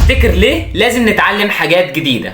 تفتكر ليه لازم نتعلم حاجات جديدة؟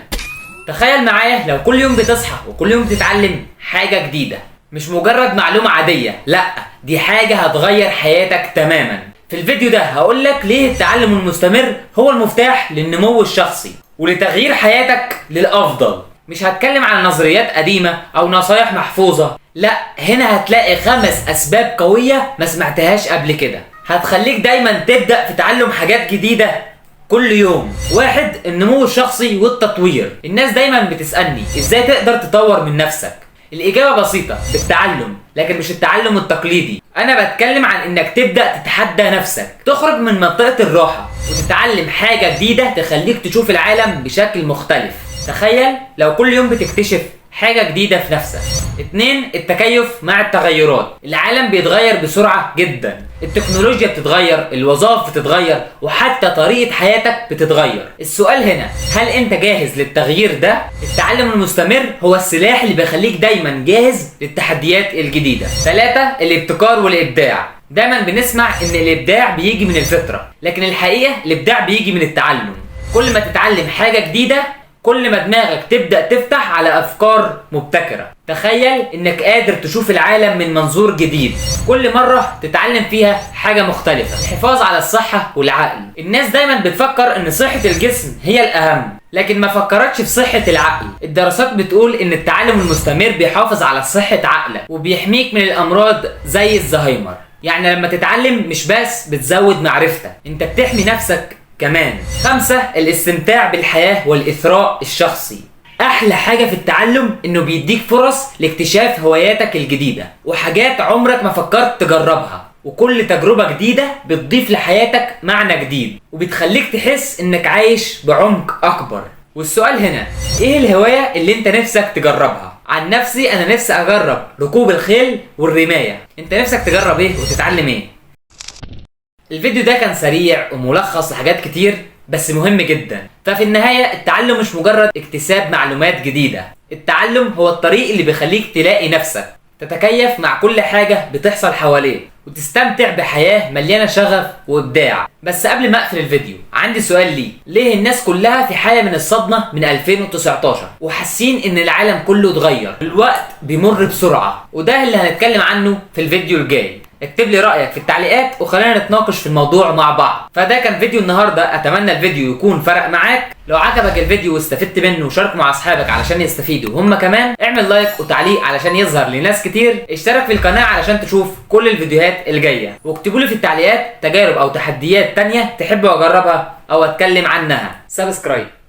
تخيل معايا لو كل يوم بتصحى وكل يوم بتتعلم حاجة جديدة، مش مجرد معلومة عادية، لا دي حاجة هتغير حياتك تماما. في الفيديو ده هقولك ليه التعلم المستمر هو المفتاح للنمو الشخصي ولتغيير حياتك للأفضل. مش هتكلم عن نظريات قديمة أو نصايح محفوظة، لا هنا هتلاقي 5 أسباب قوية ما سمعتهاش قبل كده هتخليك دايما تبدأ في تعلم حاجات جديدة كل يوم. 1، النمو الشخصي والتطوير. الناس دايما بتسألني ازاي تقدر تطور من نفسك؟ الإجابة بسيطة، بالتعلم، لكن مش التعلم التقليدي. أنا بتكلم عن إنك تبدأ تتحدى نفسك، تخرج من منطقة الراحة وتتعلم حاجة جديدة تخليك تشوف العالم بشكل مختلف. تخيل لو كل يوم بتكتشف حاجة جديدة في نفسك. 2، التكيف مع التغيرات. العالم بيتغير بسرعة جدا، التكنولوجيا بتتغير، الوظائف بتتغير، وحتى طريقة حياتك بتتغير. السؤال هنا، هل انت جاهز للتغيير ده؟ التعلم المستمر هو السلاح اللي بيخليك دايما جاهز للتحديات الجديدة. 3، الابتكار والإبداع. دايما بنسمع ان الإبداع بيجي من الفطرة، لكن الحقيقة الإبداع بيجي من التعلم. كل ما تتعلم حاجة جديدة كل ما دماغك تبدأ تفتح على أفكار مبتكرة. تخيل إنك قادر تشوف العالم من منظور جديد كل مرة تتعلم فيها حاجة مختلفة. الحفاظ على الصحة والعقل. الناس دايما بتفكر إن صحة الجسم هي الأهم، لكن ما فكرتش في صحة العقل. الدراسات بتقول إن التعلم المستمر بيحافظ على صحة عقلك وبيحميك من الأمراض زي الزهايمر. يعني لما تتعلم مش بس بتزود معرفتك، انت بتحمي نفسك كمان. 5، الاستمتاع بالحياة والإثراء الشخصي. أحلى حاجة في التعلم إنه بيديك فرص لاكتشاف هواياتك الجديدة وحاجات عمرك ما فكرت تجربها، وكل تجربة جديدة بتضيف لحياتك معنى جديد وبتخليك تحس إنك عايش بعمق أكبر. والسؤال هنا، إيه الهواية اللي أنت نفسك تجربها؟ عن نفسي أنا نفسي أجرب ركوب الخيل والرماية. أنت نفسك تجرب إيه وتتعلم إيه؟ الفيديو ده كان سريع وملخص لحاجات كتير بس مهم جدا. ففي النهاية التعلم مش مجرد اكتساب معلومات جديدة، التعلم هو الطريق اللي بيخليك تلاقي نفسك، تتكيف مع كل حاجة بتحصل حواليك، وتستمتع بحياة مليانة شغف وإبداع. بس قبل ما أقفل الفيديو عندي سؤال ليك، ليه الناس كلها في حالة من الصدمة من 2019 وحاسين إن العالم كله اتغير؟ الوقت بيمر بسرعة، وده اللي هنتكلم عنه في الفيديو الجاي. اكتب لي رأيك في التعليقات وخلينا نتناقش في الموضوع مع بعض. فده كان فيديو النهاردة، أتمنى الفيديو يكون فرق معاك. لو عجبك الفيديو واستفدت منه شارك مع أصحابك علشان يستفيدوا هم كمان. اعمل like وتعليق علشان يظهر لناس كتير. اشترك في القناة علشان تشوف كل الفيديوهات الجاية، واكتبوا لي في التعليقات تجارب أو تحديات تانية تحبوا أجربها أو أتكلم عنها. subscribe.